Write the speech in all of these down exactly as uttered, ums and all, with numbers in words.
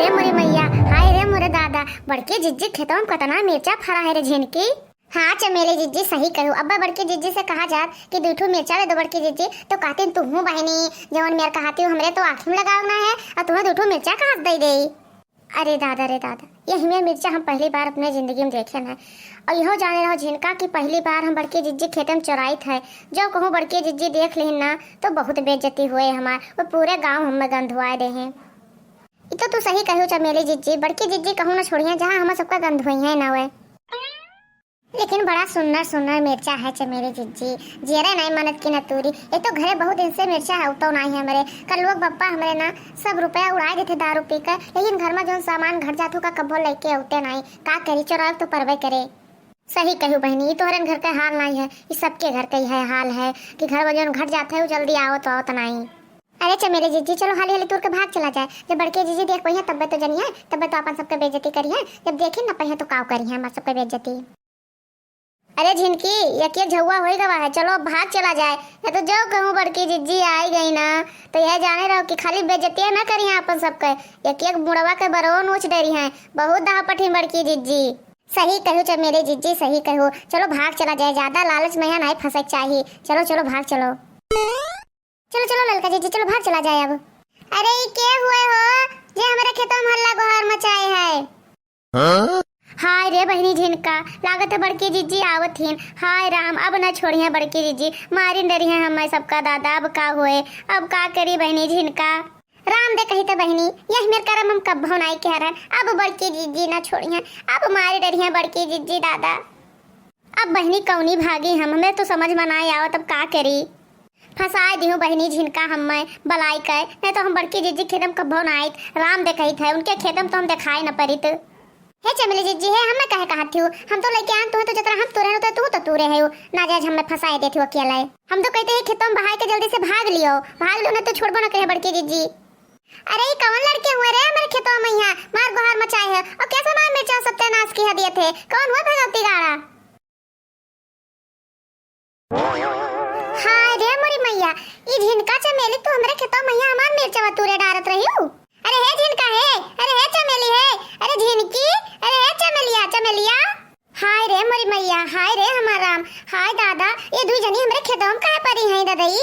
रे मोरी मैया, हाय रे मोरे दादा, बड़की जिज्जी खेतवा में कतना मिर्चा फरा है रे झिनकी। हाँ चमेली जिज्जी, सही कहू। अब्बा बड़की जिज्जी से कहा जात कि दुइ ठो मिर्चा ले दो बड़की जिज्जी, तो कहतीन, तुहूँ बहिनी, जवन मेर कहती हूँ, हमरे तो आँखी में लगावना है, और तुम्हें दुइ ठो मिर्चा कहाँ से दे दे। अरे दादा रे दादा, यही मेर मिर्चा हम पहली बार अपने जिंदगी में देखे हैं। और यहो जाने रहो झिनका कि पहली बार हम बड़की जिज्जी खेते में चोराइत है। जो कहूँ बड़की जिज्जी देख लिहिन ना, तो बहुत बेइज्जती हुए हमार, वो पूरे गाँव हमें गंधवाए दे हैं। ई तो तू सही कहू चमेली जिज्जी, बड़की जिज्जी कहूँ ना छोड़िया, जहाँ हम सबका गंध हुई है ना वे। लेकिन बड़ा सुन्नर सुन्नर मिर्चा है चमेली जिज्जी, जियरे नाई मनत की न तूरी। एक तो घरे बहुत दिन से मिर्चा है, उतो नाई है हमरे। कल लोग बप्पा हमरे ना सब रुपया उड़ाए देते दारू पी के, लेकिन घर में जौन सामान घट जात हो का कब्बो लेके औते नाई। का करी, चोराव तो परवे करे। सही कहू बहिनी, ई तोहरन घर के हाल नाई है, ई सबके घर के है हाल है कि घर में जौन घट जात है, वो जल्दी आवत आवत नाई। अरे चमेली जिज्जी, चलो हाली हाली तूर के भाग चला जाए। जब बड़के जिज्जी देख पइहे तब्बे तो जनिहे, तब्बे तो अपन सबके बेइज्जती करिहे। जब देखी न पइहे तो काव करिहे हमार सबके बेइज्जती। अरे झिनकी, एक एक झउआ होई गवा है, चलो अब भाग चला जाए। या तो जाओ कहूँ बड़की जिज्जी आई गई ना, तो यह जाने रहो कि खाली बेइज्जतिया ना करिहे अपन सबके, एक एक मुड़वा के बरो नोच डरिहे। बहुत दाह पठिन बड़की जिज्जी। सही कहू चमेली जिज्जी, सही कहू। चलो भाग चला जाए, ज्यादा लालच में यहाँ नहीं फंसे के चाही। चलो चलो भाग चलो। चलो चलो ललका जिज्जी, चलो भाग चला जाए अब। अरे ई के हुए हो जे हमरे खेतों में हल्ला गोहार मचाए है? हाँ? हाय रे बहिनी झिनका, लागत है बड़की जिज्जी आवत हिन। हाय राम, अब न छोड़िहे बड़की जिज्जी, मारिन डरिहे हमें सबका दादा। अब का होए, अब का करी बहिनी झिनका। राम दे कही त बहिनी, यह मेर करम हम कब्बो नाई कह रहन। अब बड़की जिज्जी न छोड़िहे, अब मारी डरिहे बड़की जिज्जी दादा। अब बहिनी कौनी भागी हम, हमें तो समझ में ना आवत, अब का करी। फंसाए दिहूँ बहिनी झिनका हम्मे बलाई के, नहीं तो हम बड़की जिज्जी खेतम कब्बो ना आइत। राम देखइत है, उनके खेतम तो हम देखाए न परित। हे चमेली जिज्जी, हे हम्मे कहे कहत थिउ, हम तो लेके आन तुहे तो जतरा हम तुरे न उतरे तू तो तुरे है, ना जाए हम्मे फंसाए देथिउ अकेले। हम तो कहते हैं खेतम बहाए के जल्दी से भाग लियो, भाग लियो नहीं तो छोड़बो न करे बड़की जिज्जी। अरे ई कौन लड़के हुए रे हमरे खेतवा में यहाँ मार गोहार मचाए है और कैसे हमार मिर्चा सत्यानाश किहा दिए थे, कौन हुआ भगवती गाड़ा? हाय रे मोरी मैया, ई झिनका चमेली तू हमरे खेतवा में यहाँ हमार मिर्चवा तूरे डारत रहिउ? अरे हे झिनका हे, अरे हे चमेली हे, अरे झिनकी, अरे हे चमेलिया, चमेलिया। हाय रे मोरी मैया, हाय रे हमार राम, हाय दादा, ये दुई जनी हमरे खेतवा में काहे परी हैं ददई?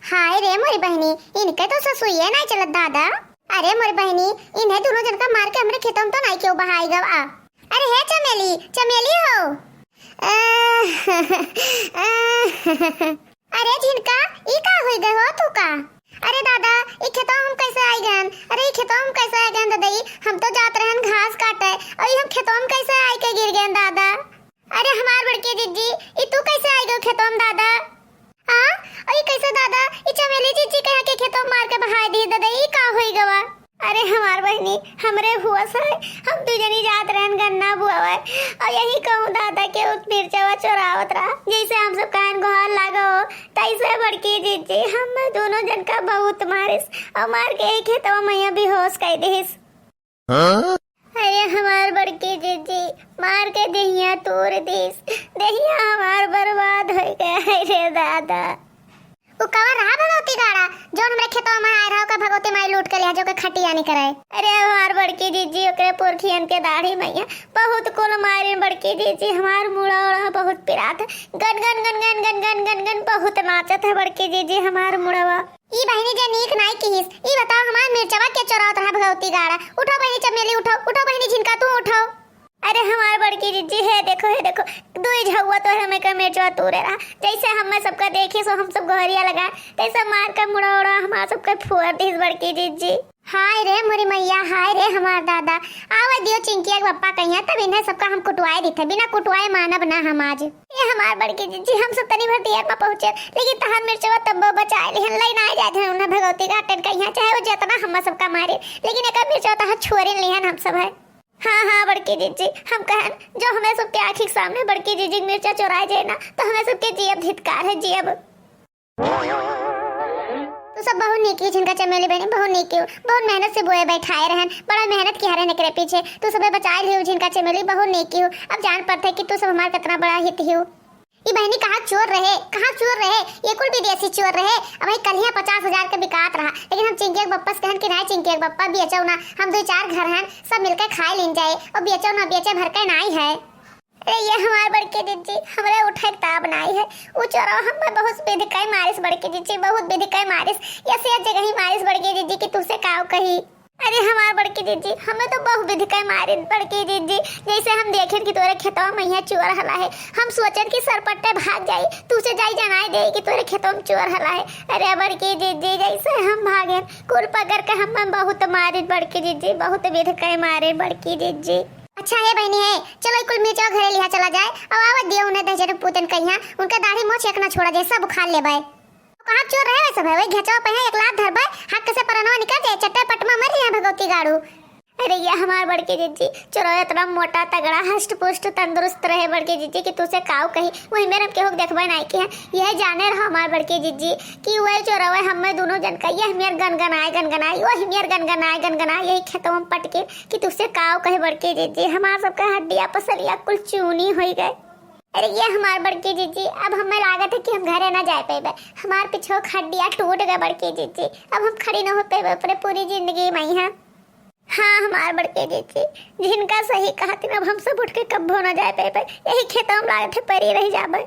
हाय रे मोरी बहिनी, इनके तो ससुइये नाई चलत दादा। अरे मोरी बहिनी, इन्हें दुनो जन का मार के हमरे खेतों में तो नाई केहू बहाई गवा। अरे हे चमेली, चमेली हो। अरे झिनका, ई का हुई गए हो तू का? अरे दादा, ई खेतों हम कैसे आई गन? अरे ई खेतों हम कैसे आई गन ददई? हम तो जात रहन घास काटे, और ई हम खेतों में कैसे आई के गिर गए दादा? अरे हमार बड़की जिज्जी, ई तू कैसे आई गयो खेतों में दादा? हाँ, और ई कैसे दादा? ई चमेली जिज्जी कहाँ के खेतों में मार के बहाए दी दादा, ई का होई गवा? अरे हमार बहिनी, हमरे हुआ से हम दू जनी जात रहन गन्ना बुआवे, और यही कहूँ दादा के उत मिर्चवा चोरावत रहा, जैसे हम सब कहन गोहार लागो, तैसे बड़की जिज्जी हम दोनों जन का बहुत मारिस, और मार के यही खेतवा मैया बेहोश कर दिस। हाँ? अरे हमार बड़की जिज्जी मार के देहिया तोड़ दिस, देहिया हमार बर्बाद हो गया है रे दादा। उ कवा रहा भगवती गाड़ा, जौन हमरे खेतवा में आए रहा, ओकर भगवती माई लूट के लिहा, जो के खटिया नहीं करे। अरे हमार बड़की जिज्जी, ओकरे पुरखियन के दाढ़ी मैया बहुत कुल मारिन बड़की जिज्जी, हमार मुड़ा उड़ा बहुत पिरात है। गन गन गन गन गन गन गन गन बहुत नाचत है बड़की जिज्जी हमार मुड़वा। ई बहिनी जे नीक नाई किहिस, ई बताओ हमार मिर्चवा के चोरावत रहा भगवती गाड़ा। उठो बहिनी चमेली, उठो, उठो बहिनी झिनका, तू उठो। अरे हमार बड़की जिज्जी, हे देखो, हे देखो, दुई झउआ तो हमें का मिर्चवा तूरे रहा। जैसे हमें सबका देखी सो हम सब गोहरिया लगा, तैसे मार के मुड़ा उड़ा हमार सबके फोड़ दीस बड़की जिज्जी। हाय रे मोरी मैया, हाय रे हमार दादा। आवे दियो चिंकिया के पप्पा कहिया, तब इन्हें सबका हम कुटवाए दीथे, बिना कुटवाए मानब ना हम आज। ए हमार बड़की जिज्जी, हम सब तनी भर देर में पहुँचे, लेकिन तहार मिर्चवा तब्बो बचाए लिहन, लई ना जाए उन्हें भगवती घाटन कहिया, चाहे वो जितना हम सबका मारे, लेकिन एकर मिर्चवा तहार छोरे लिहन हम सब है। हाँ, हाँ, बड़की जिज्जी, हम कहन, जो हमें सबके आँखी के सामने बड़की जिज्जी के मिर्चा चोराए जाए ना, तो हमें सबके जियब धिक्कार है, जियब। तू सब बहुत नीकी झिनका चमेली बहिनी, बहुत नीकी हो, बहुत मेहनत से बोए बैठाए रहन, बड़ा मेहनत किहा रहन एकरे पीछे, तू सबे बचाए लियो झिनका चमेली, बहुत नीकी हो। अब जान पड़ते कि तू सब हमार कितना बड़ा हित हो। ई बहिनी कहाँ चोर रहे, कहाँ चोर रहे, ये कुल विदेशी चोर रहे। अब भाई कलिया पचास हजार के बिकात रहा, लेकिन हम चिंकिया के बप्पा से कहन कि नाहीं चिंकिया के बप्पा, बेचो ना, हम दुइ चार घर हन, सब मिलके खाए लीन जाए, और बेचो ना बेचे भर के नाहीं है। अरे ये हमार बड़की जिज्जी, हमरे उठे के ताब नाहीं है। उ चोरवा हमें बहुत बिधकई मारिस बड़की जिज्जी, बहुत बिधकई मारिस। ये से जगह ही मारिस बड़की जिज्जी कि तुसे काव कही। अरे हमार बड़की जिज्जी, हमें तो बहुत बिधकई मारिन बड़की जिज्जी। जैसे हम देखेन कि तोरे खेतवा में यहाँ चोर हला है, हम सोचेन कि सरपट्टे भाग जाई, तुसे जाई जनाई दे कि तोरे खेतवा में चोर हला है। अरे बड़की जिज्जी, जैसे हम भागेन, कुल पकड़ के हमें बहुत मारिन बड़की जिज्जी, बहुत बिधकई मारिन बड़की जिज्जी। अच्छा हे बहिनी हे, चलो ई कुल मिर्चा घरे लिहा चला जाए, अब आवत दियो उन्हें दहजन पूतन कहिया, उनका दाढ़ी मोछ एक ना छोड़ा जाए, सब उखाड़ लेबे। कहाँ चोर रहे वैसे भाई, वही घेचवा पे है, एक लात धरबे, हक से परनवा निकल जाए, चट्टे पटमा मर जाए भगवती गाड़ू। अरे ये हमार बड़की जिज्जी, चोरवा इतना मोटा, तगड़ा, हष्ट पुष्ट, तंदुरुस्त रहे बड़की जिज्जी कि तुसे काव कही। वही मेर हम केहू के देखबे नाहीं किहे। यह जाने रहा हमार बड़की जिज्जी कि वही चोरवा हमें दोनों जन का यह मेर गनगनाए, गनगनाए, वही मेर गनगनाए, गनगनाए, यही खेतवा में पटके कि तुसे काव कहे बड़की जिज्जी, हमार सबका हड्डिया पसलिया कुल चूनी होई गए। अरे ये हमार बड़की जिज्जी, अब हमें लागत है कि हम घरे ना जाए पेबे। हमार पिछो हड्डिया टूट गए बड़की जिज्जी, अब हम खड़ी ना हो पेबे अपने पूरी जिंदगी में यहाँ। हाँ हमार बड़की जिज्जी, जिनका सही कहतिन, अब हम सब उठ के कब्बो ना जाए पेबे, यही खेतवा में लागत है परी रह जाबे।